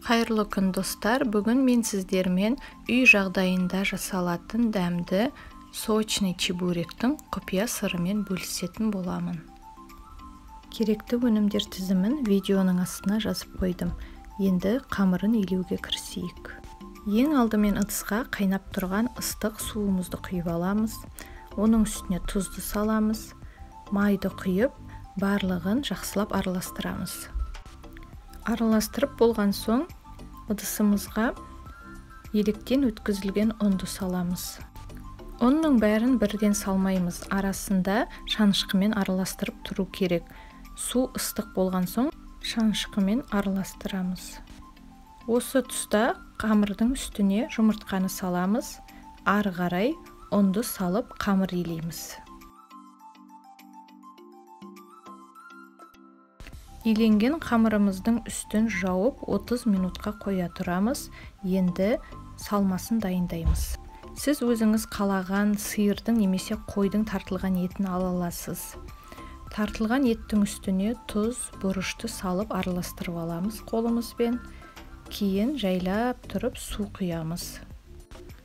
Қайырлы күн, достар! Бүгін мен сіздермен үй жағдайында жасалатын дәмді сочный чебуректің құпия сырымен бөлісетін боламын. Керекті өнімдер тізімін видеоның астына жазып қойдым. Енді қамырын илеуге кірісейік. Ең алдымен ыдысқа қайнап тұрған ыстық суымызды құйып аламыз. Оның үстіне тұзды саламыз, майды құйып, барлығын жақсылап араластырамыз. Араластырып болған соң ыдысымызға електен өткізілген ұнды саламыз. Ұнның бәрін бірден салмаймыз, арасында шанышқымен араластырып тұру керек. Су ыстық болған соң шанышқымен араластырамыз. Осы тұста қамырдың үстіне жұмыртқаны саламыз, ары қарай ұнды салып қамыр илейміз. Иленген қамырымыздың үстін жауып 30 минутқа қоя тұрамыз. Енді салмасын дайындаймыз. Сіз өзіңіз қалаған сиырдың немесе қойдың тартылған етін ала аласыз. Тартылған еттің үстіне тұз, бұрышты салып араластырып аламыз қолымызбен. Кейін жайлап тұрып су құямыз.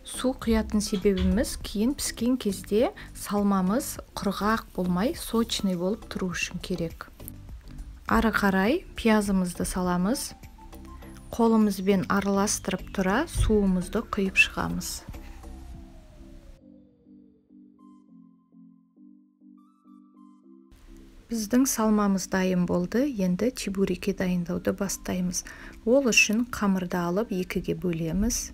Су құятын себебіміз, кейін піскен кезде салмамыз құрғақ болмай, сочный болып тұру үшін керек. Ары қарай пиязымызды саламыз. Қолымызбен араластырып тұра суымызды құйып шығамыз. Біздің салмамыз дайын болды. Енді чебуреке дайындауды бастаймыз. Ол үшін қамырды алып екіге бөлеміз.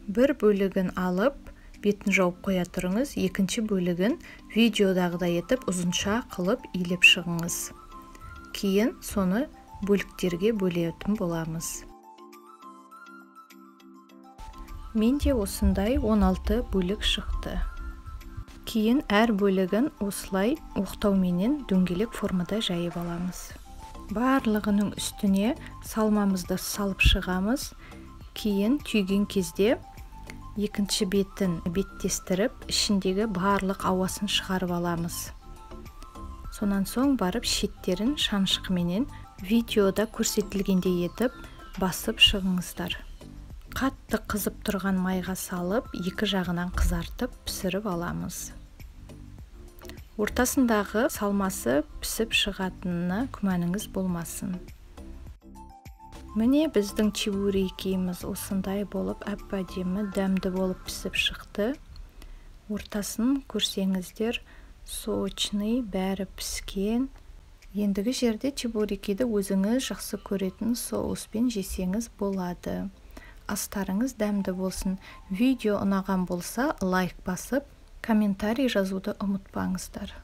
Бір бөлігін алып бетін жауып қоя тұрыңыз, екінші бөлігін видеодағыдай етіп ұзынша қылып илеп шығыңыз. Кейін соны бөліктерге бөлетін боламыз. Менде осындай 16 бөлік шықты. Кейін әр бөлігін осылай оқтауменен дөңгелек формада жайып аламыз. Барлығының үстіне салмамызды салып шығамыз. Кейін түйген кезде екінші бетін беттестіріп, ішіндегі барлық ауасын шығарып аламыз. Сонан соң барып шеттерін шанышқыменен видеода көрсетілгендей етіп басып шығыңыздар. Қатты қызып тұрған майға салып, екі жағынан қызартып пісіріп аламыз. Ортасындағы салмасы пісіп шығатынына күмәніңіз болмасын. Міне, біздің чебурекіміз осындай болып әп-әдемі, дәмді болып пісіп шықты. Ортасын көрсеңіздер, сочный, бәрі піскен. Ендігі жерде чебурекиді өзіңіз жақсы көретін соуспен жесеңіз болады. Астарыңыз дәмді болсын. Видео ұнаған болса, лайк басып, комментарий жазуды ұмытпаңыздар.